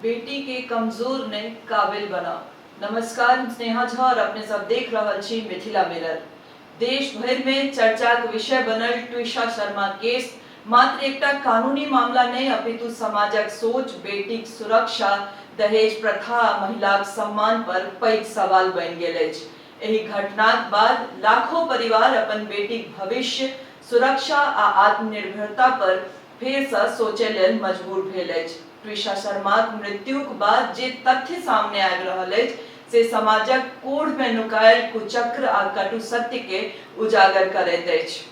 बेटी के कमजोर नहि काबिल बनाउ। नमस्कार, हम स्नेहा झा और अपने सब देख रहल छी मिथिला मिरर। देश भरि में चर्चाक विषय बनल ट्विशा शर्मा केस मात्र एकटा कानूनी मामला नहि अपितु समाजक सोच, बेटीक सुरक्षा, दहेज प्रथा आ महिलाक सम्मान पर पैघ सवाल बनि गेल अछि। एहि घटनाक बाद लाखों परिवार अपन बेटीक भविष्य, सुरक्षा आ आत्मनिर्भरता पर फेरसँ सोचय लेल मजबूर भेल अछि। ट्विशा शर्माक मृत्युक बाद जे तथ्य सामने आबि रहल अछि, से समाजक कोढ़मे नुकायल कुचक्र आ कटु सत्यकेँ उजागर करैत अछि।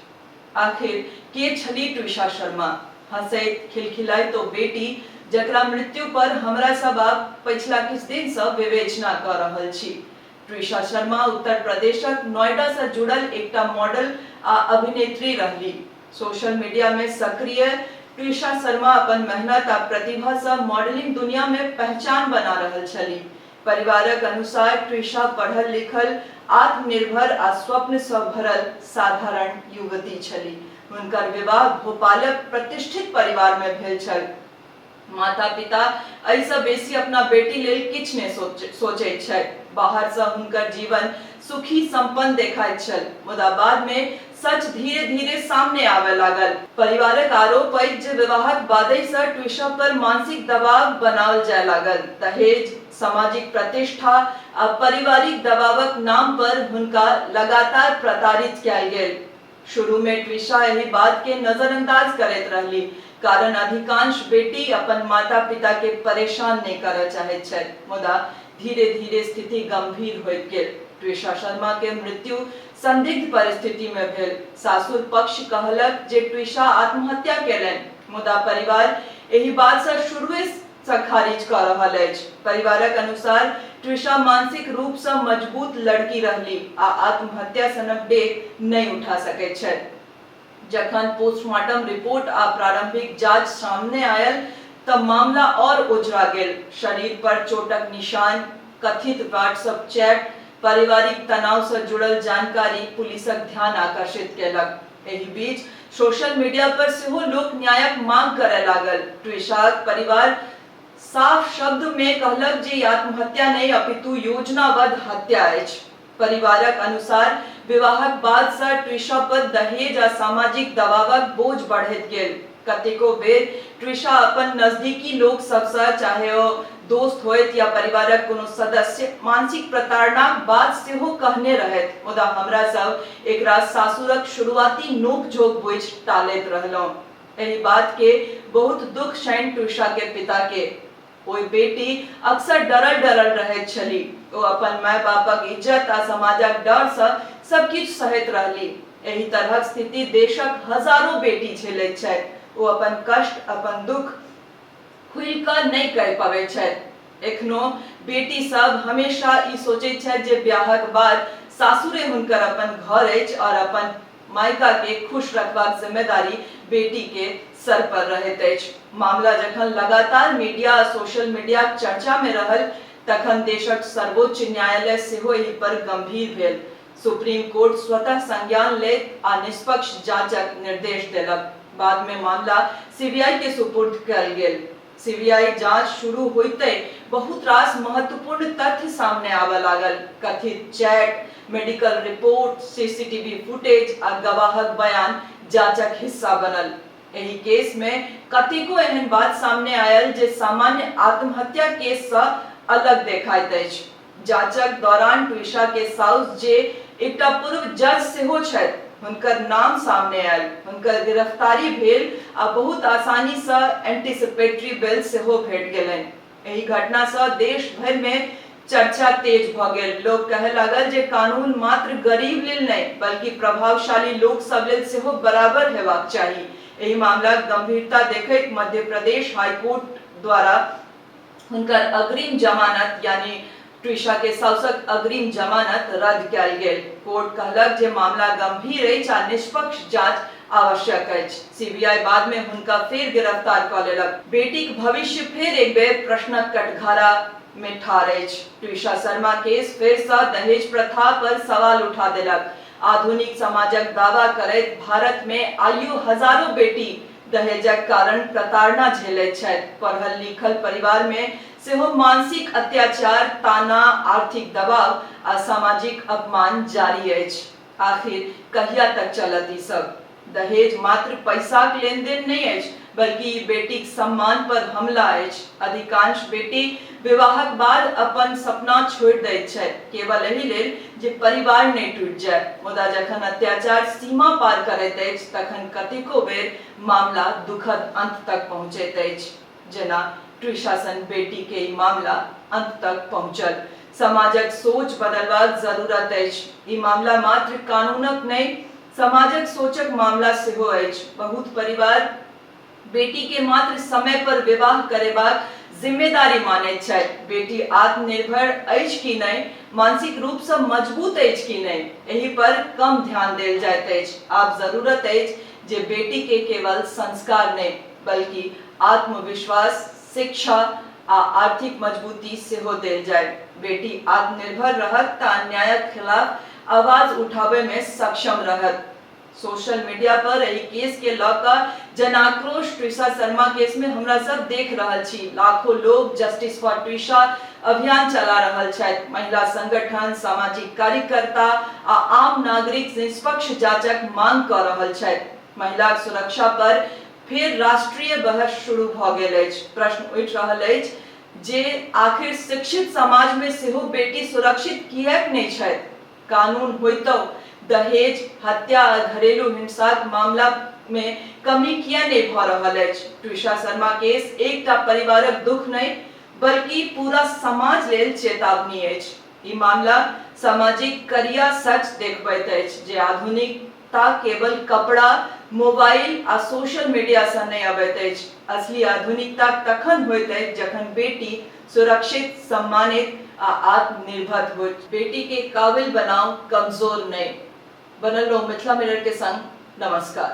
आखिर के छली ट्विशा शर्मा? हँसैत, खिलखिलाइत ओ बेटी, जकरा मृत्यु पर हमरा सब आब पछिला किछु दिनसँ विवेचना कऽ रहल छी। ट्विशा शर्मा उत्तर प्रदेशक नोएडासँ जुड़ल एकटा मॉडल आ अभिनेत्री रहली। सोशल मीडिया मे सक्रिय ट्विशा शर्मा अपन मेहनत आ प्रतिभा सँ मॉडलिंग दुनिया मे पहचान बना रहल छलीह। परिवारक अनुसार ट्विशा पढ़ल-लिखल, आत्मनिर्भर आ स्वप्न सँ भरल साधारण युवती छलीह। हुनकर विवाह भोपालक प्रतिष्ठित परिवार मे भेल छल। माता-पिता एहिसँ बेसी अपना बेटी लेल किछु नहि सोचैत छथि। बाहरसँ हुनकर जीवन सुखी सम्पन्न देखाइत छल, मुदा बादमे सच धीरे-धीरे सामने आबय लागल। परिवारक आरोप अछि जे विवाहक बादहिसँ ट्विशा पर मानसिक दबाव बनाओल जाय लागल। दहेज, सामाजिक प्रतिष्ठा आ पारिवारिक दबावक नाम पर हुनका लगातार प्रताड़ित कयल गेल। शुरू में ट्विशा एहि बात के नजरअंदाज करैत रहली, कारण अधिकांश बेटी अपन माता-पिता के परेशान नहि करय चाहैत छथि। मुदा धीरे-धीरे स्थिति गंभीर होइत गेल। ट्विशा शर्मा के मृत्यु संदिग्ध परिस्थिति में भेल। सासुर पक्ष कहलक जे ट्विशा आत्महत्या केलनि, मुदा परिवार एहि बात सँ शुरुए सँ खारिज कऽ रहल अछि। परिवारक अनुसार ट्विशा मानसिक रूप सँ मजबूत लड़की रहली आ आत्महत्या सनक डेग नहि उठा सकैत छथि। जखन पोस्टमार्टम रिपोर्ट आ प्रारंभिक जांच सामने आयल त मामला और ओझरा गेल। शरीर पर चोटक निशान, कथित व्हाट्सएप चैट, पारिवारिक तनाव सँ जुड़ल जानकारी पुलिसक ध्यान आकर्षित केलक। एहि बीच सोशल मीडिया पर सेहो लोक न्यायक मांग करय लागल। ट्विशाक परिवार साफ शब्द मे कहलक जे ई आत्महत्या नहि अपितु योजनाबद्ध हत्या अछि। परिवारक अनुसार विवाहक बाद सँ ट्विशा पर दहेज आ सामाजिक दबावक बोझ बढ़ैत गेल। कतेको बेर ट्विशा अपन नजदीकी लोक सब सँ, चाहे ओ दोस्त होथि या परिवारक कोनो सदस्य, मानसिक प्रताड़नाक बात सेहो कहने रहथि, मुदा हमरा सब एकरा सासुरक शुरुआती नोक-झोंक बुझि टालैत रहलहुँ। एहि बात के बहुत दुख छनि ट्विशा के पिता के। ओहि बेटी अक्सर डरल-डरल रहैत छली। ओ अपन माय-बापक इज्जत आ समाजक डर सँ सब किछु सहैत रहली। एहि तरहक स्थिति देशक हजारों बेटी झेलैत छथि। ओ अपन कष्ट, अपन दुख खुलि कऽ नहि कहि पबैत छथि। एखनो बेटी सब हमेशा ई सोचैत छथि जे ब्याहक बाद सासुरे हुनकर अपन घर अछि और अपन मायका के खुश रखबाक जिम्मेदारी बेटी के सर पर रहैत अछि। मामला जखन लगातार मीडिया आ सोशल मीडियाक चर्चा मे रहल, तखन देशक सर्वोच्च न्यायालय सेहो एहि पर गंभीर भेल। सुप्रीम कोर्ट स्वतः संज्ञान लैत आ निष्पक्ष जांचक निर्देश देलक। बाद मे मामला सीबीआई के सुपुर्द कयल गेल। सीबीआई जांच शुरू होइते बहुत रास महत्वपूर्ण तथ्य सामने आबय लागल। कथित chat, medical report, CCTV footage आ गवाहक बयान जांचक हिस्सा बनल। एहि केस मे कतेको एहन बात सामने आयल जे सामान्य आत्महत्या केस सँ अलग देखाइत अछि। जांचक दौरान ट्विशा के साउस जे एकटा पूर्व जज सेहो छथि, हुनकर नाम सामने आयल। हुनकर गिरफ्तारी भेल आ बहुत आसानी सँ एंटीसिपेटरी बेल सेहो भेट गेलनि। एहि घटना सँ देश भरि मे चर्चा तेज भ गेल। लोक कहय लागल जे कानून मात्र गरीब लेल नहि, बल्कि प्रभावशाली लोक सब लेल सेहो बराबर हेबाक चाही। एहि मामलाक गंभीरता देखैत मध्य प्रदेश हाईकोर्ट द्वारा हुनकर अग्रिम जमानत यानी ट्विशा के साउसक अग्रिम जमानत रद्द कयल गेल। कोर्ट कहलक जे मामला गंभीर अछि आ निष्पक्ष जांच आवश्यक अछि। सीबीआई बाद मे हुनका फेर गिरफ्तार क लेलक। बेटीक भविष्य फेर एक बेर प्रश्नक कटघरा मे ठाढ़ अछि। ट्विशा शर्मा केस फेर स दहेज प्रथा पर सवाल उठा देलक। आधुनिक समाजक दावा करैत भारत मे आइयो हजारों बेटी दहेजक कारण प्रताड़ना झेलैत छथि। पढ़ल-लिखल परिवार मे सेहो मानसिक अत्याचार, ताना, आर्थिक दबाव आ सामाजिक अपमान जारी अछि। आखिर कहिया तक चलत ई सब? दहेज मात्र पैसाक लेनदेन नहि अछि, बल्कि ई बेटीक सम्मान पर हमला अछि। अधिकांश बेटी विवाहक बाद अपन सपना छोड़ि दैत छथि, केवल एहि लेल जे परिवार नहि टूटि जाय। मुदा जखन अत्याचार सीमा पार करैत अछि, तखन कतेको बेर मामला दुखद अंत तक पहुंचैत अछि। जेना ट्विशा सन बेटी के ई मामला अंत तक पहुंचल। समाजक सोच बदलबाक जरूरत अछि। ई मामला मात्र कानूनक नहि, समाजक सोचक मामला सेहो अछि। बहुत परिवार बेटी के मात्र समय पर विवाह करेबाक जिम्मेदारी मानैत छथि। बेटी आत्मनिर्भर अछि कि नहि, मानसिक रूप सँ मजबूत अछि कि नहि, एहि पर कम ध्यान देल जाइत अछि। आब जरूरत अछि जे बेटी के केवल संस्कार नहि, बल्कि आत्मविश्वास, शिक्षा आ आर्थिक मजबूती सेहो देल जाय। बेटी आत्मनिर्भर रहत तऽ अन्यायक खिलाफ आवाज उठाबय मे सक्षम रहत। सोशल मीडिया पर एहि केस के लऽ कऽ जनाक्रोश ट्विशा शर्मा केस मे हमरा सब देख रहल छी। लाखों लोग जस्टिस फॉर ट्विशा अभियान चला रहल छथि। महिला संगठन, सामाजिक कार्यकर्ता आ आम नागरिक निष्पक्ष जांचक मांग कऽ रहल छथि। महिलाक सुरक्षा पर फेर राष्ट्रीय बहस शुरू भऽ गेल अछि। प्रश्न उठि रहल अछि जे आखिर शिक्षित समाज मे सेहो बेटी सुरक्षित किएक नहि छथि? कानून होइतहुँ दहेज, हत्या आ घरेलू हिंसाक मामला मे कमी किएक नहि भऽ रहल अछि? ट्विशा शर्मा केस एकटा परिवारक दुख नहि, बल्कि पूरा समाज लेल चेतावनी अछि। ई मामला सामाजिक करिया सच देखबैत अछि जे आधुनिकता केवल कपड़ा, मोबाइल आ सोशल मीडिया सँ नहि अबैत अछि। असली आधुनिकता तखन होइत अछि जखन बेटी सुरक्षित, सम्मानित आ आत्मनिर्भर होइत। बेटी के काबिल बनाउ, कमजोर नहि। बनल रहू मिथिला मिरर के संग। नमस्कार।